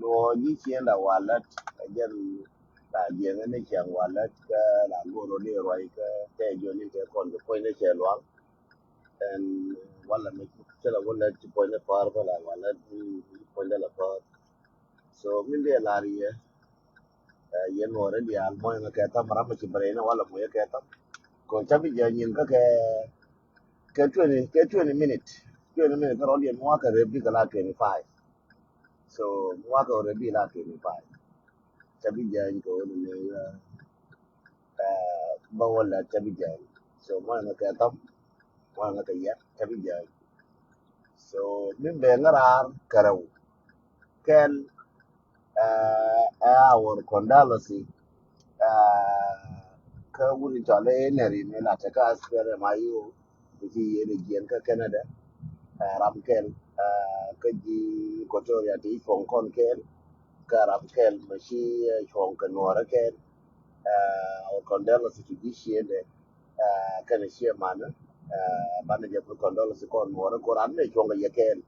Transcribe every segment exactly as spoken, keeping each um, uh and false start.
Tuɔɔk ji̱ ciëŋda walät ɛ jɛn la jiɛŋä ni ciaŋ walät kä la go̱o̱r rɔ ni ruac kä tɛ jiɔni tɛ kɔn kɛ puɔ̱nydɛ cɛ luaŋ. Ɛn walɛ mi cɛ la walät ci puɔ̱nydɛ pa̱a̱r bä la walät ni puɔ̱nydɛ la pa̱a̱r. So min dee lar yɛ yɛn wä rɛ diaal muɔ̱yŋä kɛ tham ram mi ci bɛ rɛy ni walɛ muɔ̱yŋä kɛ tham. Kɛ ca bi jɛ nyin kä kɛ kɛ twenty, kɛ twenty minute, twenty minute kä rɔ̱diɛn mi wakɛ rep bikɛ la twenty five. So mi wakɛ rep bi la twenty five. Ca bi jɛ nyin kɛ wä ni ni bä wä lɛ ca bi jɛ nyin. So muɔ̱yŋä kɛ tham, muɔ̱yŋä kɛ yɛt ca bi jɛ nyin. So min bɛ ŋä raar kɛ rɛw kɛl. Ɛ our condolences kä wut in cɔal i̱ Henry mi la tekä aspɛrɛ ma yo mi ci yɛn i̱ jiɛn kä Canada. Ram kɛl kä ji̱ Equatoria ti cuɔ̱ŋ kɔn kɛl kä ram kɛl mi ci cuɔ̱ŋ kɛ nuɔrä kɛl. Our condolences to ji̱ ciëndɛ kɛnɛ ciɛ manä. Banɛ jɛ bi condolences kɔn nuɔrä kɔ ran mi cuɔ̱ŋ kɛ yɛ kɛl.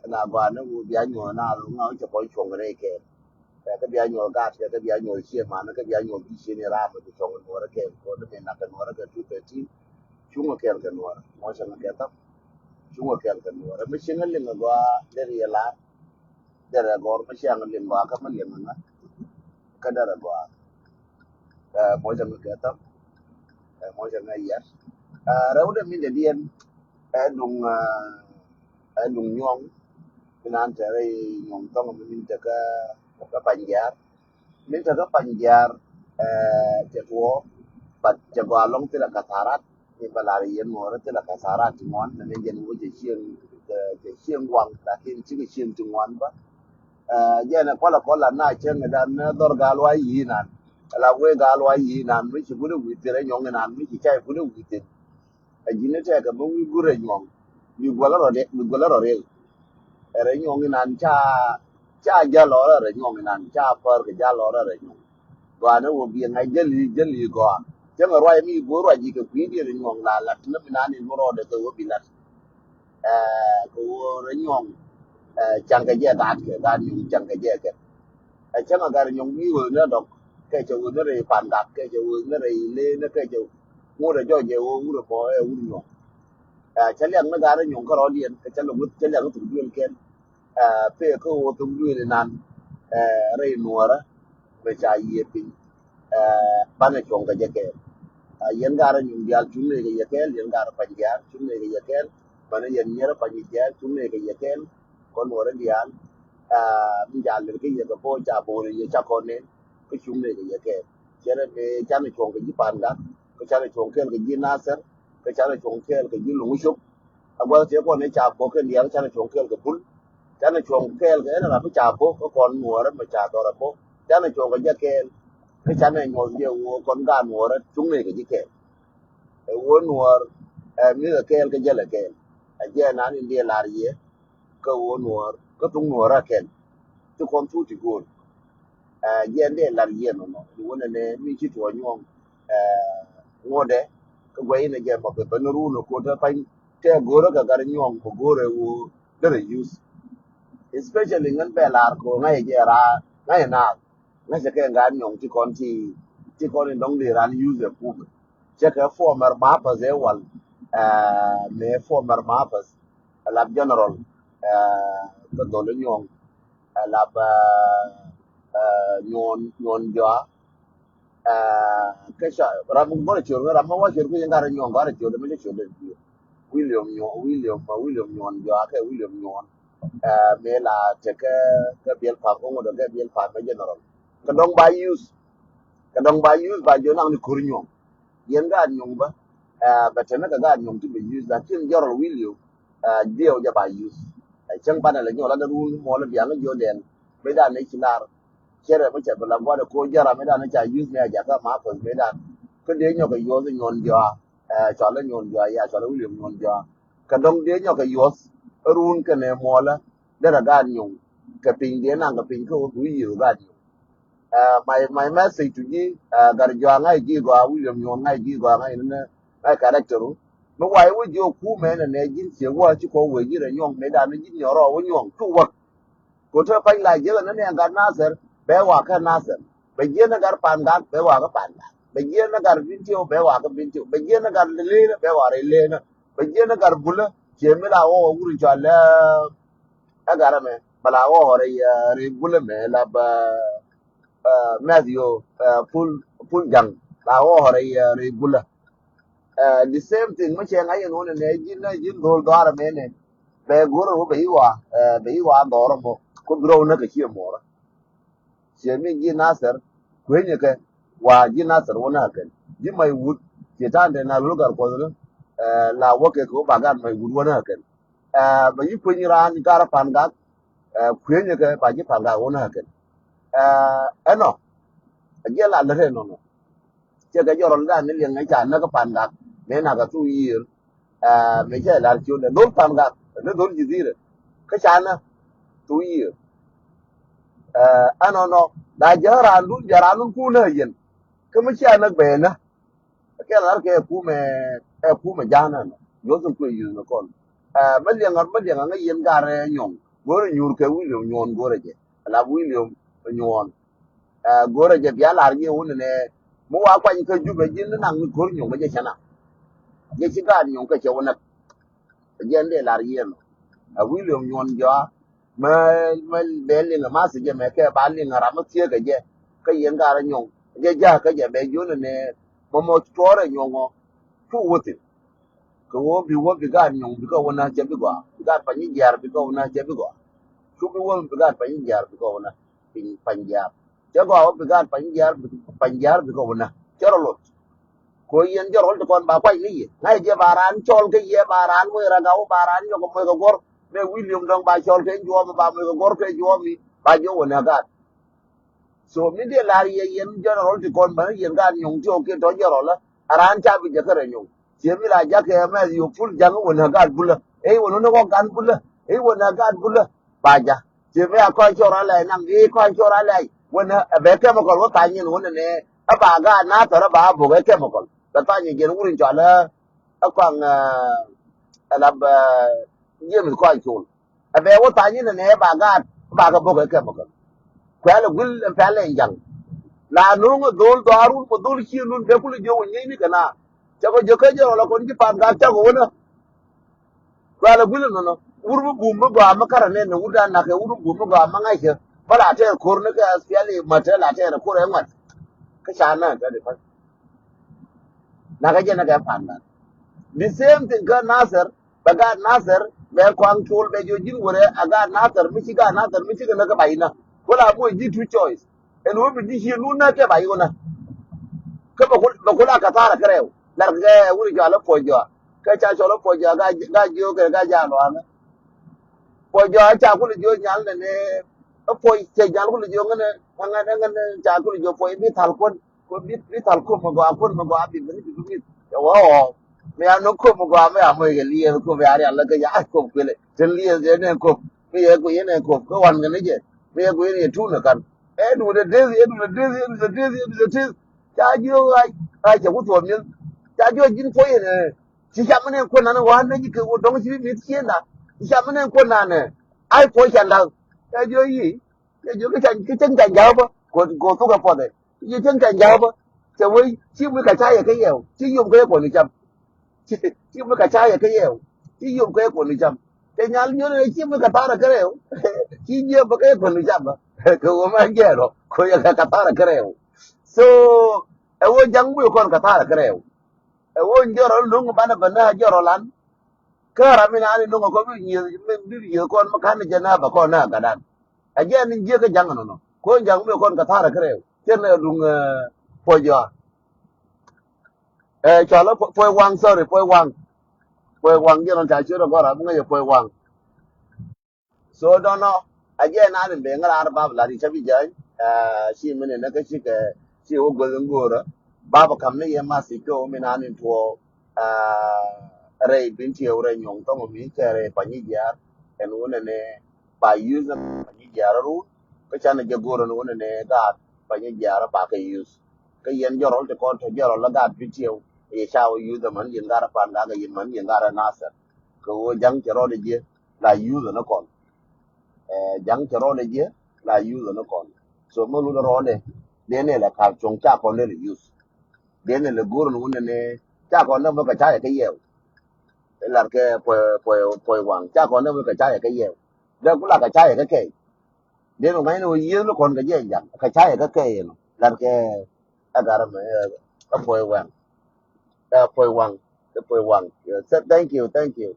Na gɔaa ni wä bia nyuɔ̱th na ŋa wä cɛ kɔn cuɔ̱ŋ rɛy kɛɛl. Kä bia nyuɔ̱th gaat kɛ kä bia nyuɔ̱th cië man kä bia nyuɔ̱th ji̱ cië ni raam mi bi cuɔ̱ŋ nuɔ̱ɔ̱rä kɛɛl kɔn ni mi nak kɛ nuɔ̱ɔ̱rä kɛ two thirteen. Cuŋ kɛ kɛɛl kɛ nuɔ̱ɔ̱rä mɔ cɛ ŋa kɛ thäm. Cuŋ kɛ kɛɛl kɛ nuɔ̱ɔ̱rä mi ci ŋa liŋ a gɔaa derɛ yɛ laar. Derɛ gɔr mi ci ŋa liŋ gɔaa kä mi liŋ ŋa. Kä derɛ gɔaa. Mɔ cɛ ŋa kɛ thäm. Mɔ cɛ ŋa yɛt. Rɛw dɛ min dɛ diɛn. Ɛ duŋ ɛ duŋ nyuɔŋ. Min an tɛrɛ nyuɔŋ thɔŋ mi min tekä kä pany jiar. Min tekä pany jiar cɛ tuɔ. But cɛ gɔaa lɔŋ thilɛ kasarat. Min bä lar yɛn nuɔrä thilɛ kasarat ti ŋuan. Nɛ min jɛn wä cɛ cieŋ cɛ cieŋ waŋ lakin cikɛ cieŋ ti ŋuan bä. Jɛn ɛ kualɛ kɔla na cieŋ dan dhɔr gal wa yinan. La wee gal wa yinan mi ci guni wi̱i̱ thil ɛ nyɔŋ inan mi ci cay guni wi̱i̱ thil. A ji̱n ni tɛkɛ mi wi̱i̱ gurɛ nyuɔ̱ŋ. Mi guɛlä rɔ riɛl mi guɛlä rɔ riɛl. Ɛ rɛ nyuɔ̱ŋ inan ca ca jal ɔrɛ rɛ nyuɔ̱ŋ inan ca pär kɛ jal ɔrɛ rɛ nyuɔ̱ŋ. Gɔaa ni wä biɛ ŋa̱c jäli jäli gɔaa. Cäŋ ɛ ruac mi go̱o̱r ruac ji̱ kɛ kui̱ diɛ rɛ nyuɔ̱ŋ la lat ni mi nan in mi rɔɔdɛ kɛ wä bi lat. Kɛ wä rɛ nyuɔ̱ŋ. Ca̱ŋ kɛ jɛ gaat kɛ gaat nyuɔ̱ŋ ca̱ŋ kɛ jɛ kɛ. Ɛ cäŋ a gat nyɔŋ mi wee ni dɔk kɛ cɛ wee ni rɛy pan gak kɛ cɛ wee ni rɛy lee ni kɛ cɛ ŋot ɛ jɔc ɛ wee wur ɛ mɔ ɛ wur nyɔŋ. Ɛ cä liak ni gat nyɔŋ kä rɔɔdiɛn kɛ cä lɛ weth cä liak ni thuk duël kɛn. Ɛ pee kä wee thuk duël inan. Ɛ rɛy nuɔɔrä bɛ ca yiëë piny. Ɛ banɛ cuɔ̱ŋ kɛ jɛ kɛɛl. Ɛ yɛn gat nyɔŋ diaal cuŋ nɛy kɛ yɛ kɛɛl yɛn gat pany diaal cuŋ nɛy kɛ yɛ kɛɛl. Banɛ yɛn nyier pany diaal cuŋ nɛy kɛ yɛ kɛɛl. Kɔn nuɔɔrä diaal. Aa mi ca lɛr kä yɛ kɛ bo̱o̱c ca bo̱o̱r yɛ ca kɔn nɛn kä cuŋ nɛy kɛ yɛ kɛɛl. Cɛrɛ mi canɛ cuɔ̱ŋ kɛ ji̱ Pangak kä canɛ cuɔ̱ŋ kɛɛl kɛ ji̱ Nasir kä canɛ cuɔ̱ŋ kɛɛl kɛ ji̱ Luŋ Cop. A gua̱th tiɛ kɔn ni ca bo̱k kɛ diaal kä canɛ cuɔ̱ŋ kɛɛl kɛ Bul. Canɛ cuɔ̱ŋ kɛɛl kɛ ɛn ram mi ca bo̱k kä kɔn nuɔɔrä mi ca dhɔr a bo̱k canɛ cuɔ̱ŋ kɛ jɛ kɛɛl. Kä canɛ nyuɔth jɛ woo kɔn gaat nuɔɔrä cuŋ nɛy kɛ ji̱ kɛɛl. Ɛ woo nuɔɔr ɛ mi kɛ kɛɛl kä jɛ lɛ kɛɛl. Ɛ jɛ nan in diɛ lar yɛ kä ɣöö nuɔɔr kä thuk nuɔɔr a kɛn. Ti kɔn thuk ti go̱o̱r. Ɛ jiɛn dee lar jiɛn nɔnɔ ni wä nɛnɛ mi ci tuɔɔk nyuɔ̱ŋ. Ɛ ŋuɔ̱tdɛ kä guɛy inɛ jɛ mɔ kɛ ben run ɛ ko̱t ɛ pany tɛ go̱o̱r ɛ kɛ gat nyuɔ̱ŋ kɛ go̱o̱r ɛ ɣöö derɛ yuth. Especially ŋän bɛ lar kɛ ɣöö ŋa̱c ɛ jɛ raar ŋa̱c ɛ naath. Ŋäcɛ kɛ gaat nyɔŋ ti kɔn ti ti kɔn in dɔŋ di ran yuth ɛ kumɛ. Cɛ kɛ former mapas ɛ wal. Ɛ mɛ former mapas. Ɛ lap general. Ɛ kɛ dhol inyuɔŋ. Ɛ lap ɛ nyuɔn nyuɔn jɔa. Ɛ kɛ ca ram bɔn a cior ram ma wa cior kɛ yin gat inyuɔŋ gat a cior dɛ mɛ cɛ cior dɛ. William nyuɔn William William nyuɔn jɔa kɛ William nyuɔn. Ɛ mëë la tekɛ kɛ biɛl pa̱a̱m kä ŋot ɔ kɛ biɛl pa̱a̱m kä general. Kɛ dɔ̱ŋ ba yuth kɛ dɔ̱ŋ ba yuth ba jiɔ naŋ ni ko̱r nyuɔ̱ŋ. Yɛn gaat nyuɔ̱ŋ bä. Ɛ bɛ tɛmɛ kɛ gaat nyuɔ̱ŋ ti bɛ yuth lakin general William. Ɛ jiɛw jɛ ba yuth. Ɛ cäŋ banɛ lɛ nyuɔ̱l adɛ run muɔl biaŋ jiɔ dɛn. Mëë dan ni ci lar. Cɛrɛ mi cɛ bi la gua̱dɛ ko̱ jɛra mëë dan ni ca yuth ni a jakä ma pɛth mëë dan. Kä dee nyɔk kɛ yuɔth nyuɔ̱n jɔa. Ɛ cɔal inyuɔn jɔa ya cɔal i William nyuɔn jɔa. Kɛ dɔ̱ŋ dee nyɔk kɛ yuɔth run kɛnɛ muɔlä derɛ gaat nyuŋ kɛ piny dee naŋ kɛ piny kä wä bi wi̱i̱ yiëë gaat nyuŋ. Ɛ my my message to ji̱ ɛ gat jɔa ŋa̱c ji̱ gɔaa William nyuɔn ŋa̱c ji̱ gɔaa ŋa̱c ni ŋa̱c character mi wa̱i̱ wä ji̱ ɔ kumɛ nɛ nɛ ji̱n ciɛ wä ci kɔ wee ji̱ rɛ nyuɔ̱ŋ mëë dan ni ji̱n nyɔrɔ wä nyuɔ̱ŋ tu wäk. Ko te pa̱ny la jiäk ni nɛ gat Nathir, bɛ wakä Nathir. Bɛ jiäk ni gat Pangak, bɛ wakä Pangak. Bɛ jiäk ni gat Bintiw, bɛ wakä Bintiw. Bɛ jiäk ni gat Lena, bɛ wakä Lena. Bɛ jiäk ni gat Bulä, ciɛ mi la wä wä wur in cɔal ɛ gat ɛmɛ, bɛ la wä wä rɛy, ɛ, rɛy Bulä mɛ la bɛ, ɛ, Matthew, ɛ, Pul, Pul Jaŋ, la wä wä rɛy, ɛ, rɛy Bulä. Ɛ, the same thing mi cɛ ŋa̱c ɛn wun ɛnɛ ji̱n, ji̱n dho̱l dhɔaar ɛmɛ nɛ. Bɛ go̱r ɛn wun bɛ i̱ wa, ɛ, bɛ i̱ wa dhɔr ɛmɔ. Ko bi rɔw näk kɛ ciɛ muɔrä. Ciɛ mi ji̱ Nathir kuenyɛ kɛ wa ji̱ Nathir wä näk kɛn. Ji̱ Maiwut ciɛ ta̱a̱ dee na lul gar kuɔth ni, ɛ, la wä kɛ kɛ wä ba gaat Maiwut wä näk kɛn. Ɛ, bɛ ji̱ kueny raan gar Pangak, ɛ, kuenyɛ kɛ ba ji̱ Pangak wä näk kɛn. Ɛ, ɛnɔ, ɛ jiɛ la lät ɛnɔnɔ. Cɛ kɛ jɔrɔl dan ni liɛŋ ca näk Pangak. Mëë nak a thuk yiër. Ɛ, mëë cɛ lar ciöt ɛ dhol Pangak ni dhol ji̱ dhirɛ. Kä ca näk thuk yiër. Ɛ, ɛnɔnɔ, da jɛ raan dun jɛ raan dun kun näk yɛn. Kä mi cia näk bɛ näk. Kɛ lar kɛ ɛ kumɛ, ɛ kumɛ ja̱a̱n ɛnɔ. Jothun kuɛ yuth ni kɔn. Ɛ, mi liɛŋ, mi liɛŋ ŋä yɛn garɛ nyɔŋ. Go̱rɛ nyuur kɛ William Nyuɔn go̱rɛ jɛ. Lap William Nyuɔn. Ɛ, go̱rɛ jɛ bia lar jiɛ wun nɛ mi wa kuany kä Jubɛ ji̱n ni naŋ ni ko̱r nyɔŋ bä jɛ cɛ naŋ. Jɛ ci gaat nyɔŋ kä cɛ wä näk. Jɛ ni dee lar jiɛ nɔ. Ɛ, William Nyuɔn jɔa mɛ, mɛ bɛ liŋ ɛ math jɛ mɛ kɛ ba liŋ ɛ ram mi thieek ɛ jɛ. Kä yɛn gaat nyɔŋ jɛ ja̱a̱ kä jɛ bɛ ji̱ wun nɛ mɛ mɔ tuɔɔrɛ nyɔŋ ɔ. Cu wä thi̱n. Kɛ ɣöö bi wä bi gaat nyɔŋ bi kä wä näk cɛ bi gɔaa. Bi gaat Panyijiar bi kä wä näk cɛ bi gɔaa. Cu bi wä bi gaat Panyijiar bi kä wä näk. Piny Panyijiar. Cɛ gɔaa wä bi gaat Panyijiar bi, Panyijiar bi kä wä näk. Cɛ rɔ lot. Kɛ ɣöö yɛn jɛ rɔl ti kɔn ba kuac ni yɛ. Ŋa̱c jɛ ba raan cɔl kä yɛ ba raan moc ragawä ba raan nyɔk moc kɛ guɔ̱r. Mɛ William dɔ̱ŋ ba cɔl kɛ juɔ̱ɔ̱m ba moc kɛ guɔ̱r kɛ juɔ̱ɔ̱m mi ba jiɔ wä näk gaat. So mi dee lar yɛ yɛn general ti kɔn bä yɛn gaat nyɔŋ ti ɔ kiɛ tɔ general a raan ca bi jɛ kärɛ nyɔŋ. Ciɛ mi la jakɛ mɛ yo pul jaŋ wä näk gaat Bulä. Ey wä näk kɔ gan Bulä. Ey wä näk gaat Bulä. Ba ja. Ciɛ mi a kɔn cɔr a lɛy naŋ ey kɔn cɔr a lɛy. Wä näk a bɛ chemical wä tha̱a̱ŋ yɛn wä nɛ nɛ a ba gaat na thɔr a ba a bok ɛ chemical. Bɛ tha̱a̱ŋ yɛn jɛn wur in cɔal a kɔaŋ a lap James kɔn col. Ɛ bɛ wä tha̱a̱ŋ inɛ nɛ ba gaat ba kɛ bok ɛ kɛm ɛ kɛm. Kuɛl ɛ guil ɛn pɛl ɛn jaŋ. La no̱o̱ŋ ɛ dho̱l dhɔaarun kɛ dho̱l ciëënun bɛ kulɛ jiök wä nyieyni kɛ na. Cɛ kɔ jiök kä jɛ rɔl ɛ kɔn ji̱ Pangak cak ɛ wä nä. Kuɛl ɛ guil ɛnɔnɔ wur mi bum mi gɔaa mi kärɛ nɛn ɛ wur dan nak kɛ wur mi bum mi gɔaa mi ŋa̱ckɛ. Bä la tɛɛr ko̱r ni kɛ S P L A mät tɛ la tɛɛr ɛ ko̱r ɛ ŋuɛt. Kä ca nä tɛ di pa̱c. Nakä jɛ nakä pan gat. The same thing kä Nathir, bɛ gat Nathir bɛ kɔaŋ col bɛ jɔ ji̱n wurɛ a gat Nathir mi ci gat Nathir mi ci kɛ näk kä ba inä. Kula muɔc ji̱ two choice. Ɛn wä bi ji̱ ci nun näk kɛ ba inä. Kä bɛ kul bɛ kul a kathara kärɛw. Lar kɛ wuri jɔ a lä puɔc jɔ. Kɛ ca cɔl a puɔc jɔ a ga jiö kɛ ga ja luaŋä. Puɔc jɔ a ca kul jiö nyal nɛ nɛ. A puɔc cɛ nyal kul jiö ŋänɛ ŋänɛ ŋänɛ ca kul jiö puɔc bi thal kuɔn. Ko bi bi thal kom mi gɔaa kun mi gɔaa bi bi bi bi. Yɛ wä ɔ. Mi a nok kom mi gɔaa mi a moc kɛ liɛth kom ya rial lä kä ya kom kuilɛ. Tin liɛth jɛ nɛ kom mi yɛ ku yɛ nɛ kom kä wan kɛ ni jɛ mi yɛ ku yɛ ni yɛ tuun kan. Ɛ duun dɛ deth yɛ duun dɛ deth yɛ duun dɛ deth yɛ duun dɛ deth. Ca jiö ɣac ɣac cɛ ku thuɔm nyeth. Ca jiö ji̱n puɔc yɛ nɛ. Ci cam mi nɛ kuɔn nan wan nɛ ji̱ kɛ wä dɔŋ ci bi mi̱th ciënda. Ci cam mi nɛ kuɔn nan nɛ. Ai puɔc ca da̱l. Ca jiö yi. Kɛ jiök kä cäŋ kä cäŋ ca ja̱a̱pä. Kɛ kɛ thuk ɛ puɔthɛ. Kɛ jiök cäŋ ca ja̱a̱pä. Cɛ wee ci mi kɛ ca yɛ kä yɛw ci yom kä yɛ kuɔni cam. Ci mi kɛ ca yɛ kä yɛw ci yom kä yɛ kuɔni cam. Cɛ nyal nyɔn ɛ ci mi kɛ tha̱a̱rɛ kä rɛw. Ci jiɛm bä kä yɛ kuɔni cam bä. Kɛ wee ma jɛɛrɔ kɛ yɛ kɛ tha̱a̱rɛ kä rɛw. So ɛ wee ja̱ŋ bui kɔn kɛ tha̱a̱rɛ kä rɛw. Ɛ wee jɔrɔ lo̱ŋ banɛ bä na jɔrɔ lan. Kä ram mi nani no̱ŋ a kɔn bi nyieth mi bi nyieth kɔn mi ka̱n ni jɛ na bä kɔn na gadan. A jɛ ni jiek kä ja̱ŋ nɔnɔ ko ja̱ŋ mi kɔn kɛ tha̱rä kärɛw. Cɛ ni duŋ puɔc jɔa. Ɛ cɔl puɔc waŋ, sorry, puɔc waŋ. Puɔc waŋ jɛ nɔn ca ciöt a gɔra bi ŋäc puɔc waŋ. So dɔnɔ a jɛ na rin ben ŋära ar bab la ri ca bi jany. Ci mi ni nä kä ci kɛ ci wä gueth in go̱o̱rä. Bab kam ni yɛ ma ci kɛ wä mi na rin tuɔ rɛy bin tiɛw rɛy nyɔŋ thɔŋ mi kɛ rɛy pa nyi jiar. Ɛn wä nɛ nɛ ba use nɛ pa nyi jiar rut. Kä ca ni jɛ go̱o̱rä ni wä nɛ nɛ gaat pa nyi jiar ba kɛ use. Kä yɛn jɛ rɔl ti kɔn tɔ jɛ rɔl la gaat bin tiɛw. Yɛ ca wä use man yɛn gaat pan gaat yɛn man yɛn gaat nasɛr. Kɛ wä ja̱ŋ cɛ rɔl jɛ la use ni kɔn. Ja̱ŋ cɛ rɔɔdɛ jiɛ la use ni kɔn. So mi run rɔɔdɛ dee ni lɛ kal cuɔ̱ŋ ca kɔn dee lɛ use. Dee ni lɛ go̱r ni wun ni ca kɔn dee mi kɛ ca yɛ kɛ yɛw. Lar kɛ puɔy puɔy puɔy waŋ ca kɔn dee mi kɛ ca yɛ kɛ yɛw. Dee ku la kɛ ca yɛ kɛ kɛy. Dee ni ŋa̱c ni wä yieth ni kɔn kɛ jiɛ ja̱ŋ kɛ ca yɛ kɛ kɛy ni lar kɛ. Ɛ gar mɛ ɛ puɔy waŋ. Ɛ puɔy waŋ. Ɛ puɔy waŋ. Thank you, thank you.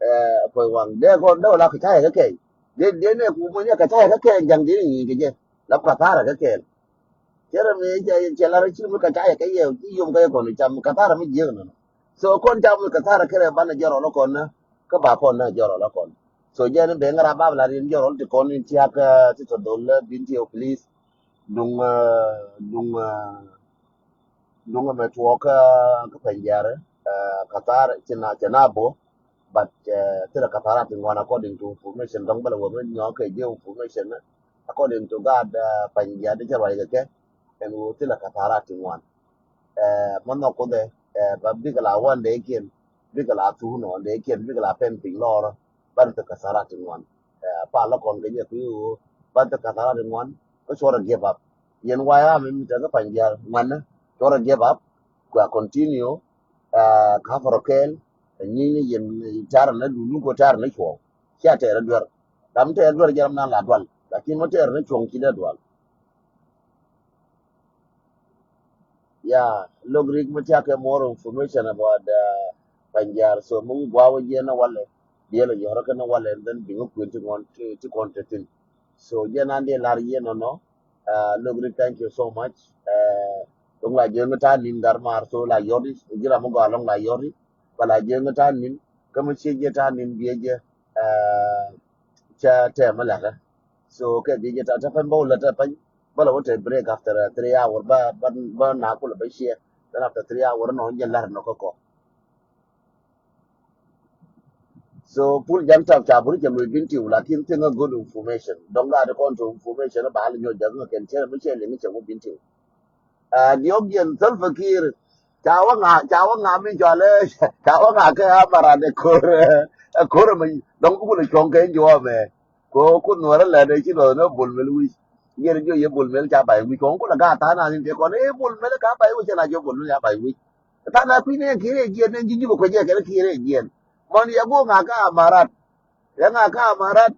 Ɛ puɔy waŋ dee kɔn dee wä la kɛ ca yɛ kɛ kɛy. Dee dee ni ku mɔ nyɛ kɛ ca yɛ kɛ kɛy ja̱ŋ dee ni nyi̱i̱ kɛ jɛ la kɛ thar kɛ kɛl. Cɛ rɛ mi cɛ cɛ la rɛ ci mi kɛ ca yɛ kɛ yɛ ci yom kɛ yɛ kɔn cam kɛ thar mi jiek nɔ. So kɔn cam kɛ thar kɛ rɛ banɛ jɔrɔ lɔ kɔn na kä ba kɔn na jɔrɔ lɔ kɔn. So jɛ ni ben ŋara bab la rin jɔrɔ ti kɔn in tiak ti tɔ dol la bin ti o please. Duŋ duŋ duŋ mɛ tuɔk kä pɛn jiar kɛ thar ci na ci na bo. But thilɛ kɛ thar a ti ŋuan according to information dɔŋ bä la wä mi nyɔ kɛ jiɛ information according to God. Pɛn jiar di cɛ ruac kɛ kɛ ɛn wä thilɛ kɛ thar a ti ŋuan. Mɛ nhɔk kuthɛ ba bikɛ la wan dee kiɛn bikɛ la thuk nɔ dee kiɛn bikɛ la pɛn piny lɔrɔ. Ban thik kɛ thar a ti ŋuan. Pa lä kɔn kɛ jɛ kui̱ ɣöö ban thik kɛ thar a ti ŋuan kä cuɔrɛ give up. Yɛn waya mi mi tɛk kä pany diaal ŋuanä cuɔrɛ give up. Kua continue. Ka pɔrɔ kɛɛl. Nyi ni yɛn tar ni dun ni ko tar ni cuɔw. Cia tɛɛr duer. Dam tɛɛr duer jɛ ram nan la dual lakin mi tɛɛr ni cuɔŋ ci dee dual. Ya, lok rik mi tiak kɛ more information about Panjar. So mi wi gua wä jiɛ na walɛ diɛ lɛ yɔrɔ kɛ na walɛ, and then biŋ kuin ti ŋuan ti kɔn te tin. So jiɛ nan diɛ lar jiɛ nɔ nɔ. Lok rik, thank you so much. Dong la jiɛ ŋa ta nin gar mar so la yɔri jiɛ ram mi gua lɔŋ la yɔri. Ba la jiɛ ŋa ta nin kä mi cie jiɛ ta nin biɛ jiɛ. Cɛ tɛm mi lɛkä. So kɛ bi jɛ ta tɛ pɛn bä wä lät tɛ pɛn bä lɛ wä tɛ break after three hour bä bä bä na kulɛ bä ciɛ. Then after three hour nɔ jɛ lɛr nɔ kä kɔ. So pul jan tap ca buri jɛ luy bin tiw lakin thing a good information. Dɔŋ gaa di kɔn to information ba hal nyɔ jɛ ŋa kɛn cɛ mi cɛ liŋ cɛ wä bin tiw. Diɔk jiɛn Salva Kiir ca wä ŋa ca wä ŋa mi cɔal ɛ ca wä ŋa kɛ Amarat ɛ ko̱r ɛ ko̱r ɛmɛ. Dɔŋ bukul ɛ cuɔ̱ŋ kɛ juɔmɛ. Ko kun nuɔrɛ lɛ dee ci lɔth ni Bol Mel wi̱c. Jiɛn jiɔ yɛ Bol Mel ca bay wi̱c kɔn kulɛ gaa tha̱a̱ŋ nath in tëë kɔn i̱ Bol Mel ca bay wi̱c cɛ na jiɔ Bol Mel ca bay wi̱c. Tha̱a̱ŋ nath kui̱ ni ɛn ki̱n rɛ jiɛn ni ji̱ Jubɛ kuɛ jɛ kɛn ki̱n rɛ jiɛn. Mɔn yɛ go̱o̱k ŋa kä Amarat. Yɛ ŋa kä Amarat.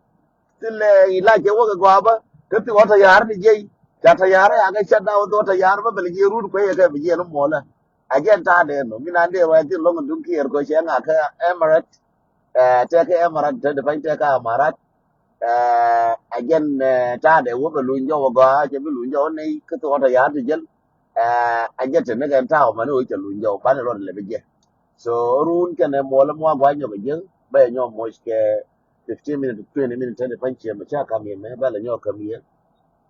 Thilɛ ilaj cɛ wä kɛ gɔaa bä kä thi wä tayar ni jiɛc ca tayar ya kɛ cat na wä thok tayar bä bɛl jiɛ rut kuɛ yɛ kɛ bi jiɛ ni muɔlä. A jiɛn ta̱a̱ dee nɔ mi nan dee wä thil lɔŋ duŋ kiɛɛr kɔ cɛ ŋa kä Emarat. Tɛk kä Emarat te di pany tɛk kä Amarat. A jiɛn ta̱a̱ dee wä bɛ luny jɔw a gɔaa cɛ bi luny jɔw nɛy kä thok wä tayar ti jɛl. A jiɛn te ni kɛn ta̱a̱ wä mani wä cɛ luny jɔw bani rɔt lɛ bi jiɛ. So run kɛnɛ muɔlä mua gua nyɔk a jiɛn bɛ nyɔk moc kɛ fifteen minute, twenty minute, tɛn i̱ pa̱ny ciɛ mɛ ca kam yɛ mɛ bɛ lɛ nyɔk käm yɛ.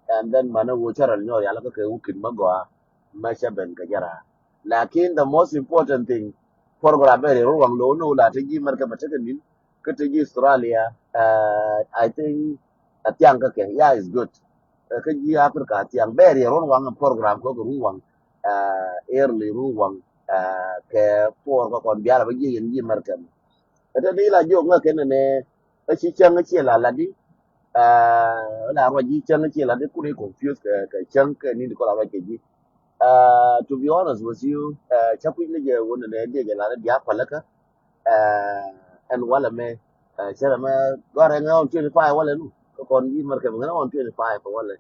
And then manɛ ɣöö cä rɛl nyɔk rial kä kɛ wukit mä gɔaa mɛ cä ben kɛ jɛ raar. Lakin the most important thing, program bɛ riɛl wä waŋ lo̱w ni wula te ji̱ America mɛ tekɛ ni̱n kä te ji̱ Australia. I think a thiaŋ kä kɛ ya is good. Kä ji̱ Africa a thiaŋ bɛ riɛl wä waŋ program kä kɛ run waŋ, early run waŋ. Kɛ por kä kɔn bial a bä jiɛ yɛn ji̱ America mɛ. Kä te ni la jiök ŋä kɛn nɛ kä ci cäŋ ci la lat di. La ruac ji̱ cäŋ ci la lat di kun i̱ confuse kɛ cäŋ kɛ ni di kɔ la ruac kɛ ji̱. To be honest with you, cä kui̱ ni jɛ wun nɛ diɛ jɛ la di diak pälä kä. Ɛn walɛ mɛ cɛ rɛ mɛ gɔrɛ ŋä on twenty five walɛ nu kä kɔn ji̱ mɛr kɛ mɛ ŋä on twenty five walɛ.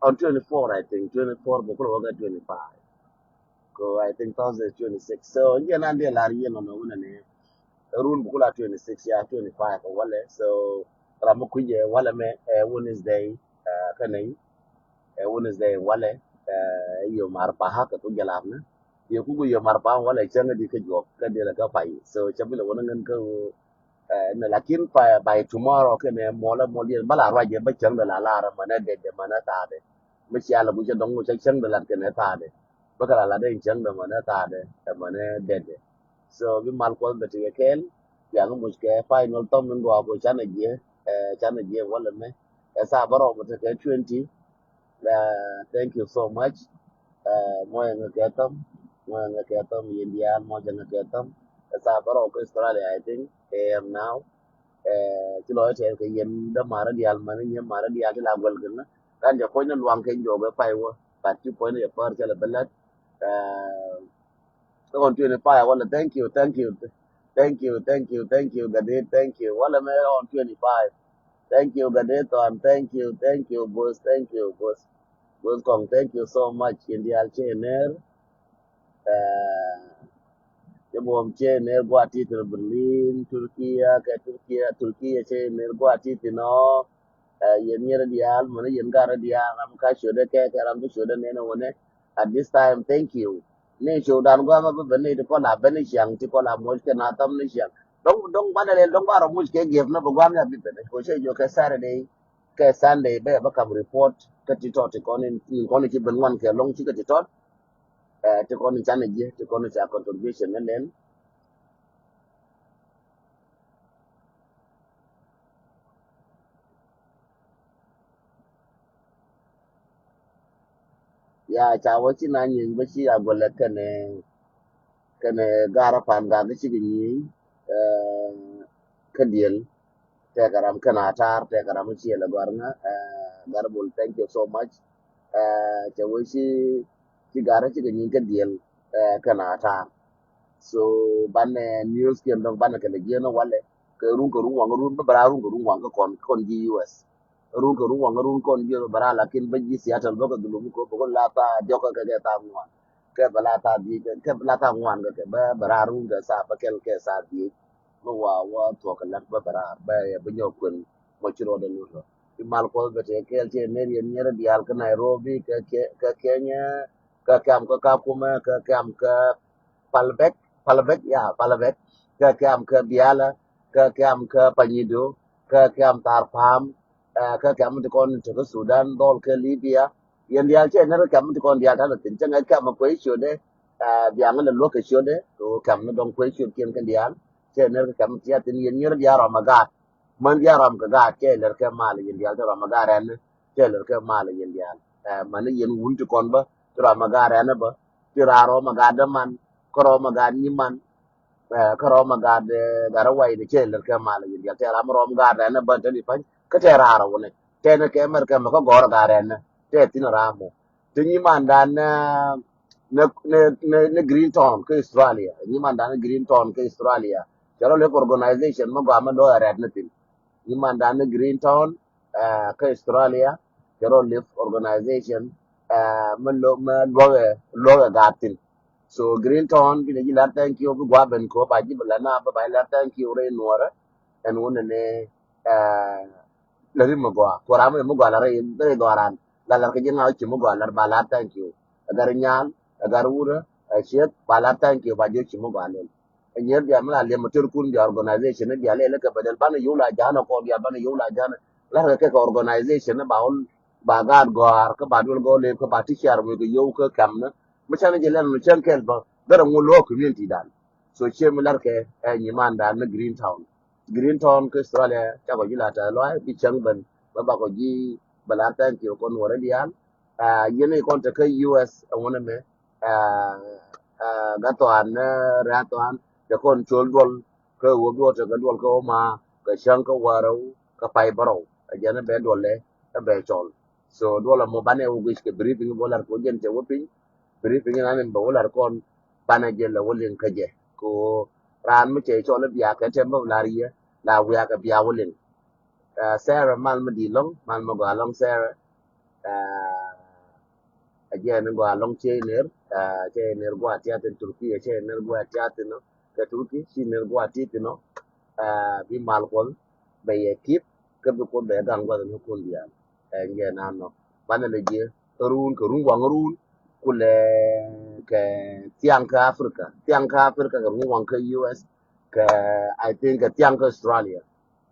On twenty four, I think twenty four bä kulɛ wä ŋä twenty five. Ko I think Thursday twenty six. So jiɛ nan diɛ lar yie nɔnɔ wunɛ ni run bukula twenty six ya twenty five walɛ. So ram mi kui̱ jɛ walɛ mɛ ɛ Wednesday. Kä nɛy ɛ Wednesday walɛ. Ɛ yom arbaha kɛ ku jɛ lar ni yɛ ku gu yom arbaha walɛ cäŋ di kä juɔk kä diɛ lɛ kä pay. So cä bi lɛ wunɛ ŋän kä ɛ nɛ lakin pay by tomorrow kɛ nɛ muɔlɛ muɔl diɛ bä la ruac jɛ bä cäŋ dɛ la lar mɛ nɛ dɛdɛ mɛ nɛ thaadɛ. Mi cia lɛ guic ɛ dɔ̱ŋ guic ɛ cäŋ dɛ lat kɛnɛ thaadɛ. Bä kɛ la lat ɛ cäŋ dɛ mänɛ thaadɛ ɛ mänɛ dɛdɛ. So bi mal kuɔth bɛ tekɛ kɛɛl. Biaŋ muc kɛ final thɔm min gɔaa ko canɛ jiɛ ɛ canɛ jiɛ walɛ mɛ. Ɛ thaa bä rɔm tekɛ twenty. Thank you so much. Mɔyɛ ŋɛ kɛ thɔm. Mɔyɛ ŋɛ kɛ thɔm yɛn diaal mɔcɛ ŋɛ kɛ thɔm. Ɛ thaa bä rɔm kɛ Australia, I think, A M now. Ci lɔc tɛɛr kɛ yɛn dämaarä diaal, mani nyɛ maarä diaal ti la guɛl kɛn. Ran jɛ puɔ̱ny ni luaŋ kɛ jɔk ɛ pay wä, but ci puɔ̱ny ni jɛ pär cɛ lɛ bä lät. Ɣɔn twenty five wala, thank you, thank you, thank you, thank you, thank you, Gade, thank you. Wala mɛ ɣɔn twenty five. Thank you, Gade Thɔn, thank you, thank you, boss, thank you, boss. Boss Kɔŋ, thank you so much. Yɛn diaal cɛ ner. Cɛ buɔm cɛ ner gua̱a̱ ti thil Berlin, Turkiya, kɛ Turkiya, Turkiya cɛ ner gua̱a̱ ti thil nɔ. Yɛn nyɛrɛ diaal, mɛn yɛn garɛ diaal, ram ka ciötdɛ kɛ, kɛ ram ka ciötdɛ nɛn wunɛ. At this time, thank you. Ni ciötdan gua̱a̱ ma bä ben ni ti kɔn la ben ni ciaŋ, ti kɔn la moc kɛ na tham ni ciaŋ. Dɔŋ, dɔŋ banɛ lɛl, dɔŋ ba rɔ moc kɛ gift na bä gua̱a̱ mi a bi ben. Kɛ cɛ jɔ kɛ Saturday, kɛ Sunday, bɛ bä kam report kä ti tɔt ti kɔn in, in kɔn ci ben wan kɛ lɔŋ ci kɛ ti tɔt. Ti kɔn in canɛ jiɛ, ti kɔn in ca contribution ni lɛl. Ya ca wä ci na nyieny bä ci a gɔlɛ kɛnɛ, kɛnɛ garä pan gak ci kɛ nyieny. Kä diel tɛkɛ ram kɛnɛ atar, tɛkɛ ram ci ɛlɛ gɔr ŋa. Garä bol, thank you so much. Cɛ wä ci, ci garä ci kɛ nyieny kä diel kɛnɛ atar. So banɛ news kiɛn dɔk banɛ kɛnɛ jiɛn walɛ kɛ run, kɛ run waŋ run bä bɛ ra run kɛ run waŋ kä kɔn, kɔn ji̱ U S. Run kɛ run waŋ run kɔn ji̱ bä bɛ ra, lakin bä ji̱ Seattle bä kɛ dhulum kɔ bä kɔn la thaa diɔk kɛ kɛ thaa ŋuan. Kɛ bɛ la thaa dhieec, kɛ bɛ la thaa ŋuan kɛ kɛ bä bɛ ra run kɛ thaa bä kɛl kɛ thaa dhieec. Mi wa wä thuɔk kɛ lak bä bɛ ra bä yɛ bä nyɔk kuɛn mɔ ci rɔɔdɛ lut rɔ. I̱ mal Kuɔth bɛ tëë kɛɛl cɛ ner yɛn nyɛrɛ diaal kä Nairobi, kä Kenya, kä kɛm kä Kakuma, kä kɛm kä Palbɛk, Palbɛk, ya, Palbɛk, kä kɛm kä Biala, kä kɛm kä Panyido, kä kɛm Tharpam, kä kɛm ti kɔn ti kä Sudan, dhɔl kä Libya. Yɛn diaal cɛ ner kä kɛm ti kɔn diaal tanɛ thin, cɛ ŋäc kɛm kuɛ ciötdɛ. Biaŋ lɛ luɔk kɛ ciötdɛ, kɛ kɛm ni dɔŋ kuɛ ciötkiɛn kɛn diaal cɛ ner kä kɛm ti a thin. Yɛn nyɛrɛ diaal rɔm a gaat. Män diaal rɔm kɛ gaat cɛ lɛr kɛ mal yɛn diaal, ti rɔm a gaat rɛn cɛ lɛr kɛ mal yɛn diaal. Män yɛn wun ti kɔn bä, ti rɔm a gaat rɛn bä, ti raa rɔm a gaat däman, kä rɔm a gaat nyiman, kä rɔm a gaat, gaat rɔ way ni cɛ lɛr kɛ mal yɛn diaal. Tɛ ram rɔm gaat rɛn bä, tɛ ni pa̱ny kä tɛ raa rɔ wuni, tɛ ni kɛ mɛr kɛ mɛ kä gɔr gaat rɛn, tɛ thin ram mɔ. Ti nyimandan ni, ni, ni, ni Green Town kä Australia. Nyimandan ni Green Town kä Australia cɛ rɔ lip organization mi gɔaa mi lo̱ ɛ rɛt ni thin. Nyimandan ni Green Town kä Australia cɛ rɔ lip organization mi lo̱, mi luɔk ɛ, luɔk ɛ gaat thin. So Green Town bi ni ji̱ lar thank you, bi gɔaa ben kɔ ba ji̱ bi la na bi ba ji̱ lar thank you rɛy nuɔrɛ. Ɛn wun ni lɛ ri mi gɔaa, ku ram mi gɔaa la rɛy, rɛy dhɔran. La lar kɛ ji̱ ŋa̱ ci mi gɔaa lar ba lar thank you. Ɛ gar nyal, ɛ gar wurä, ɛ ciek ba lar thank you ba ji̱ ci mi gɔaa lɛl. Ɛ nyier bia mi la liɛm mi tër kun bia organization ni bia lɛl kɛ bɛ dɛl banɛ yow la janɛ kɔ bia banɛ yow la janɛ. Lar kɛ kɛ organization ni ba wun ba gaat gɔaar kä ba duel gɔɔ lep kä ba ti ciar wek kɛ yow kä kɛm ni. Mi canɛ jɛ lɛl mi cäŋ kɛl bä gärɛ ŋu lo̱o̱ community dan. So ciɛ mi lar kɛ ɛ nyimandan ni Green Town. Green Town kä Australia cakɔ ji̱ la tɛth lɔac bi cäŋ ben bä bakɔ ji̱ bɛ la thank you kɔn wä rɛ diaal. Yɛn i̱ kɔn te kä U S ɛŋun ɛmɛ. Gat thɔan rɛ̈t thɔan te kɔn col duɔl kä ɣöö bi wä te kä duɔl kä ɣöö ma kä cäŋ kä wärä kä pay bärɔw. Ɛ jɛn ɛ bɛ duɔl lɛ ɛ bɛ cɔl. So duɔl ɛmɔ banɛ wä guic kɛ briefing bä lar kɛ wä jɛn cɛ wä piny. Briefing in an in bɛ wä lar kɔn banɛ jɛ lɛ wä liŋ kä jɛ kɛ ɣöö raan mi cɛ cɔl i̱ biak kɛ tɛm bä lar yɛ la wiak kɛ biak wä liŋ. Sarah mal mi di̱i̱t lɔ̱ŋ, mal mi gɔaa lɔ̱ŋ Sarah. Ɛ jɛ ni gɔaa lɔ̱ŋ cɛ ner, cɛ ner gua̱a̱ tiath in Turkey, cɛ ner gua̱a̱ tiath in kɛ Turkey ci ner gua̱a̱ tiath in. Bi mal Kuɔth bɛ yɛ kip kä bi Kuoth bɛ yɛ gaŋ gua̱th in kun diaal. Ɛ jɛ nan nɔ banɛ lɛ jiɛ kä run, kɛ run waŋ run kulɛ kɛ thiaŋ kä Africa, thiaŋ kä Africa kɛ run waŋ kä U S, kɛ I think kɛ thiaŋ kä Australia.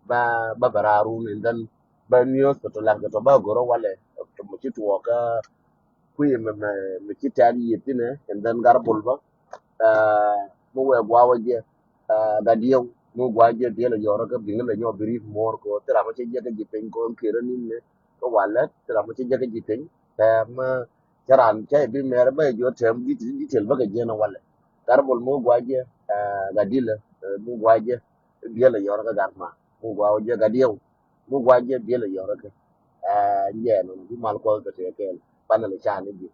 Ba, ba bɛ raar run in dhän ba news kɛ tɔ lat kɛ tɔ ba gör walɛ mi ci tuɔɔk kä kui̱ mi, mi, mi ci tɛ̈t yiëth thinɛ in dhän gar bul bä. Mi wee gua̱a̱ wä jɛ gat diɛw mi gua̱a̱ jɛ diɛl a yɔrä kä biŋ lɛ nyɔk bi ri̱t muɔ̱ɔ̱r kɛ ɣöö thil ram mi ci jɛ kä ji̱ piny kɛ ɣöö in kiɛrä ni̱n ni kä walɛ thil ram mi ci jɛ kä ji̱ piny. Tɛm cä raan cä i̱ bi mɛr bä i̱ jiɔ tɛm detail bä kɛ jiɛn a walɛ. Gar bul mi gua̱a̱ jɛ gat dilä mi gua̱a̱ jɛ diɛl a yɔrä kä gar ma. Muk gua wä jɛ gat yɛw. Muk gua jɛ biɛl yɔr kɛ. Ɛɛ, jɛ nɔ bi mal kuɔth bɛ tɛ kɛɛl. Panel ca ni bi.